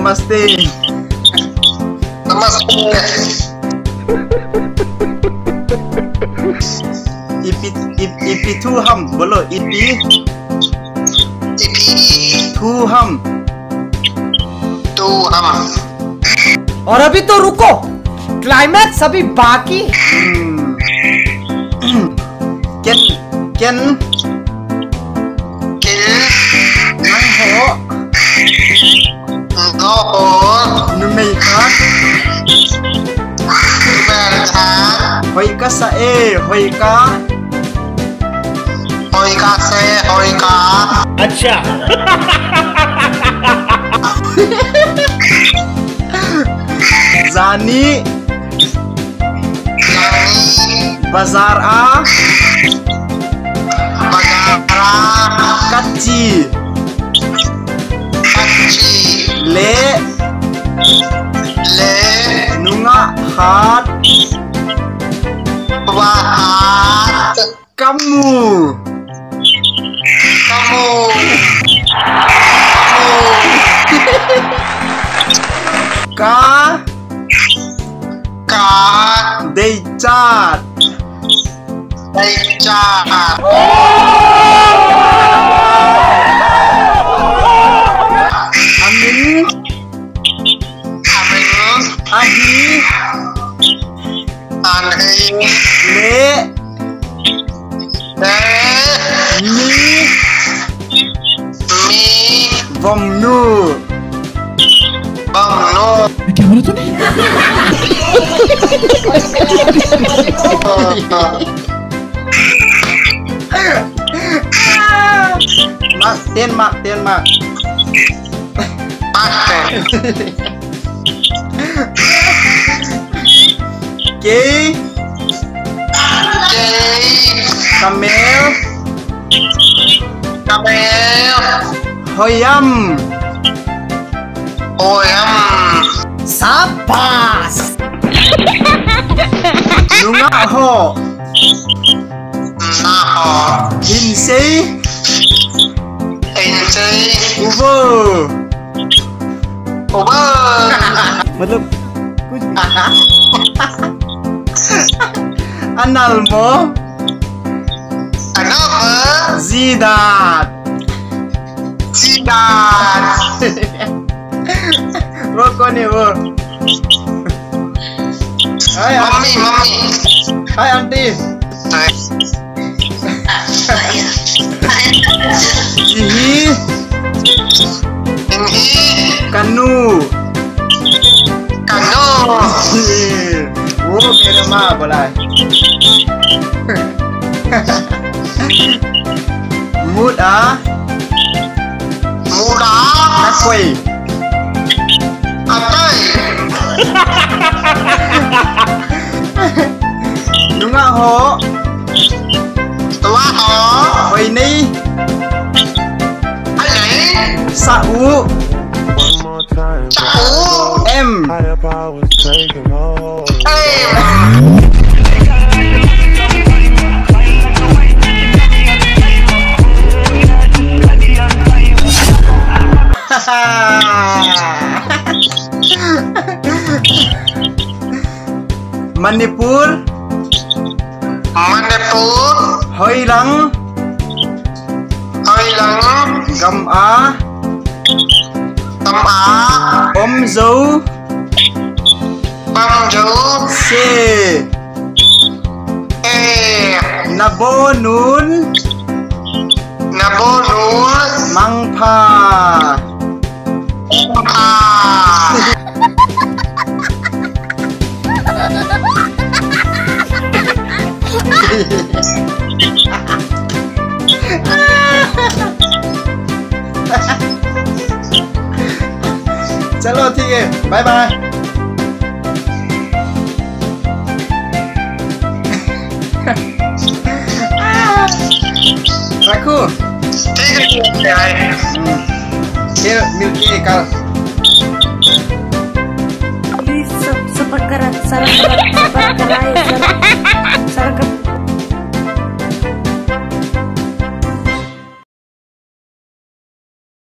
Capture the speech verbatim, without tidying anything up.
Namaste. Namaste. Ipi, ip-, ipi thu ham, bolo, ipi. Ipi. Thu ham. Thu ham. और अभी तो रुको, क्लाइमैक्स अभी बाकी। Hmm. Ken, ken. Ken. Nangho. Nangho. Numei khat. Numei khat. Hoi kasa e, hoi ka. Hoi kasa e, hoi ka. Acha. Jani. Jani. Bazar a. Bazar a. Kachi. Kachi. Le. Le. Nungah khat. Nungah khat. Kamu. Kamu. Kamu. Ka. Ka. Deichat. Deichat. Amin. Amin. Ahi. Ahi. Le. Le. Mi. Mi. Vomnu. Vomnu. ये क्या बोला तूने? Mark, ten mark, ten mark. Mark ten. K. K. Kamel. Kamel. Hoiam. Hoiam. Sabas. Nungah ho. Nungah ho. Hinsei. Hinsei. Uvo. Uvo. मतलब कुछ भी। Analmo. Analmo. Jidat. Jidat. Wo kone wo. Hai, mummy, mummy. Hai, aunty. Hai. Ihi. Ihi. Kanu. Kanu. Wo mere ma bolai. Mut a. Mut a. Kakoi. Kakoi. Nungah ho. Nungah ho. Hoinei. Hoinei. Sa u. Sa u. Em. Em. Manipur. Manipur. Hoilang. Hoilang. Gam a. Gam a. Omjou. Omjou. Se. Se. Nabonun. Nabonun. Mangpha. Mangpha. चलो ठीक है, bye bye। रखो। ठीक है, ठीक है, bye। हम्म। फिर मिलते हैं कल। Please sub-, subscribe करा, सारा